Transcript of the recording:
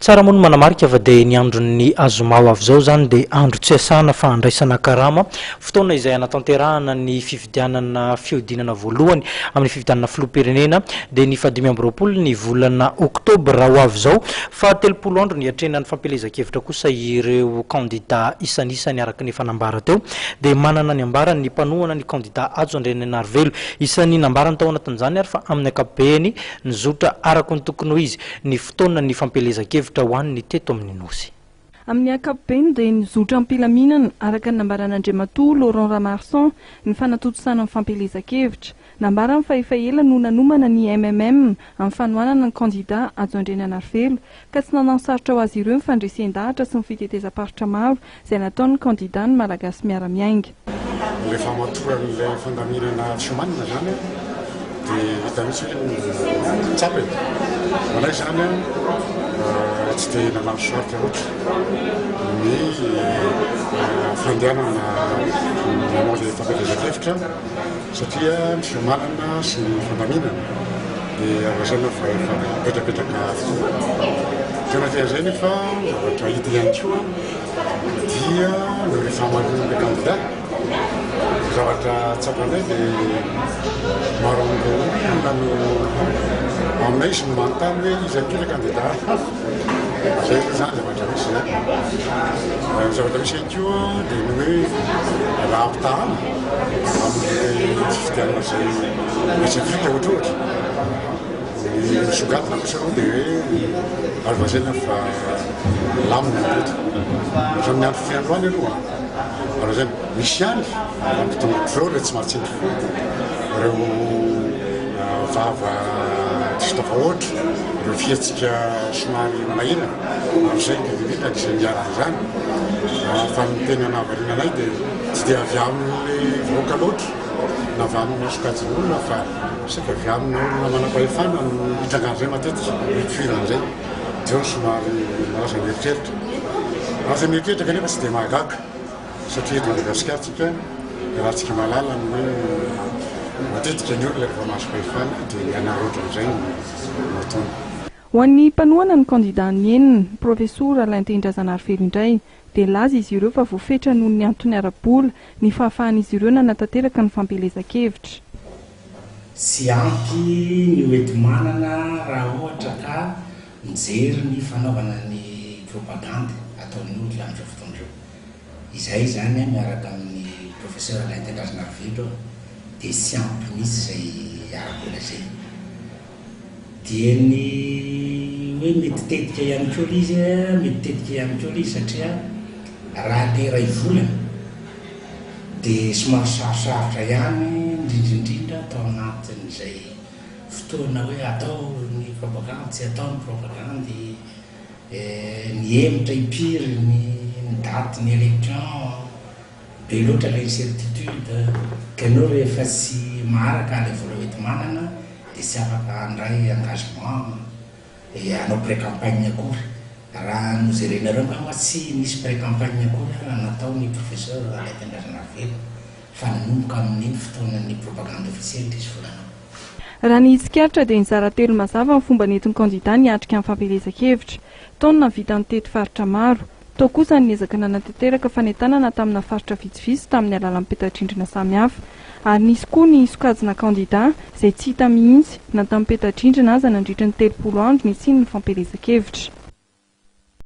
Tsara moa ny manamarika fa dia ny andron'ny zoma ho avy izao izany dia andro tsy iasana fa andraisana karama, fotoana izay hanatanterahana ny fifidianana fihodinana voalohany amin'ny fifidianana filoham-pirenena dia ny fahadimy amby 20 ny volana oktobra ho avy izao. Faha 30 andro niatrehana ny fampielezan-kevitra kosa ireo kandida isanisany araka ny efa nambara teo dia manana ny ambarany ny mpanohana ny kandida Hajo Andrianainarivelo. Isan'ny nambarany tao anatin'izany ary fa amin'ny ankapobeny nizotra araka ny tokony ho izy ny fotoana ny fampielezan-kevitra ho an'ny teto amin'ny Nosy. Amin'ny ankapobeny dia nizotra am-pilaminana, araka ny nambaran'Andriamatoa Laurent Ramarson, ny fanatontosana ny fampielezan-kevitra. Nambarany fa efa ela no nanomana ny MMM amin'ny fanohanana ny kandida Hajo Andriananarivelo, ka tsy nanao sarotra ho azy ireo ny fandresen-dahatra sy ny fitetezam-paritra maro izay nataon'ny kandida ny Malagasy Miara-Miainga. Ilay fahamatoran'ilay fandaminana fiomanana izany dia hita mihitsy hoe tsapa e. Ho anay izany tsy dia nanano sarotra loatra ny fandehanana nanao ilay fampielezan-kevitra satria ny fiomanana sy ny fandaminana dia azo lazaina fa efa mipetrapetraka avokoa. Teo anatrehan'izay nefa zavatra hita ihany koa dia noho ny fahamarinan'ilay kandida, ny zavatra tsapanay dia maro amin'ireo olona no aminay izy no manontany hoe iza koa ilay kandida. Izay aloha izany zavatra misy izany. Ny zavatra misy ihany koa dia ny hoe raha ampitahana amin'ilay fifidianana izay etsy Afrika ohatrohatra, Ny misongadina kosa aloha dia hoe azo lazaina fa milamina ny teto. Hatramin'ny andro fiandroany aloha, azo lazaina misy ihany ampitombotr'ireo ilay tsy mahatsindry fo, ireo vava diso tafahoatra, ireo fihetsika somary manahirana, ary izay indrindra indrindra anisan'ny niharan'izany. Fa ny tena nahavariana anay dia tsy dia avy amin'ny vahoaka loatra na avy amina sokajin'olona fa Saika avy amina olona manam-pahefana no itrangan'izay matetika, ipoiran'izay. Dia eo somary malaza mieritreritra. Malaza mieritreritra kanefa tsy dia mahagaga satria eto Madagasikara tsika raha tsika mahalala ny hoe matetika ny olona rehefa mahazo fahefana dia ny hanararaotra an'izay no ataony. Ho an'ny mpanohana ny kandidàn'ny enina, ny Profesora Alain Tehindrazanarivelo indray, dia nilaza izy ireo fa voafetra noho ny antony ara-bola ny fahafahan'izy ireo nanatanteraka ny fampielezan-kevitra. Tsy ampy ny hoenti-manana raha ohatra ka mijery ny fanaovana ny propagandy ataon'ny olona amin'izao fotoana izao. Izahay izany miaraka amin'ny Professeur Alain Tendrazanarivelo dia tsy ampy mihitsy izay ara-bola izay. Dia ny hoe mety tetika ihany koa ilay izy, mety tetika ihany koa ilay izy satria raha ilay iray volana dia somary sarosarotra ihany indrindra indrindra tao anatin'izay fotoana hoe atao ny propagandy tsy atao ny propagandy, nihemotra impiry ny daty ny élection. Be loatra ilay incertitude ka ianao rehefa tsy maharaka ilay vola hoenti-manana dia tsy afaka handray engagement hanao pré-campagne akory. Raha nojerenareo angamba tsy nisy pré-campagne akory ary nataon'ny professeur Alain Tendrazanarivelo fa nanomboka amin'iny fotoanan'ny propagande officielle izy vao nanao. Raha ny tsikaritra dia nizara telo mazava ny fomba nentin'ny kandida niatrika ny fampielezan-kevitra. Tao ny nahavita nitety faritra maro. Tao kosa ny niezaka nanatanteraka fanentanana tamina faritra vitsivitsy tamin'ny alalan'ny peta-drindrina samihafa. Ary nisy koa ny sokajina kandida izay tsy hita mihitsy na tamin'ny peta-drindrina aza nandritra ny 30 andro nisian'ny fampielezan-kevitra.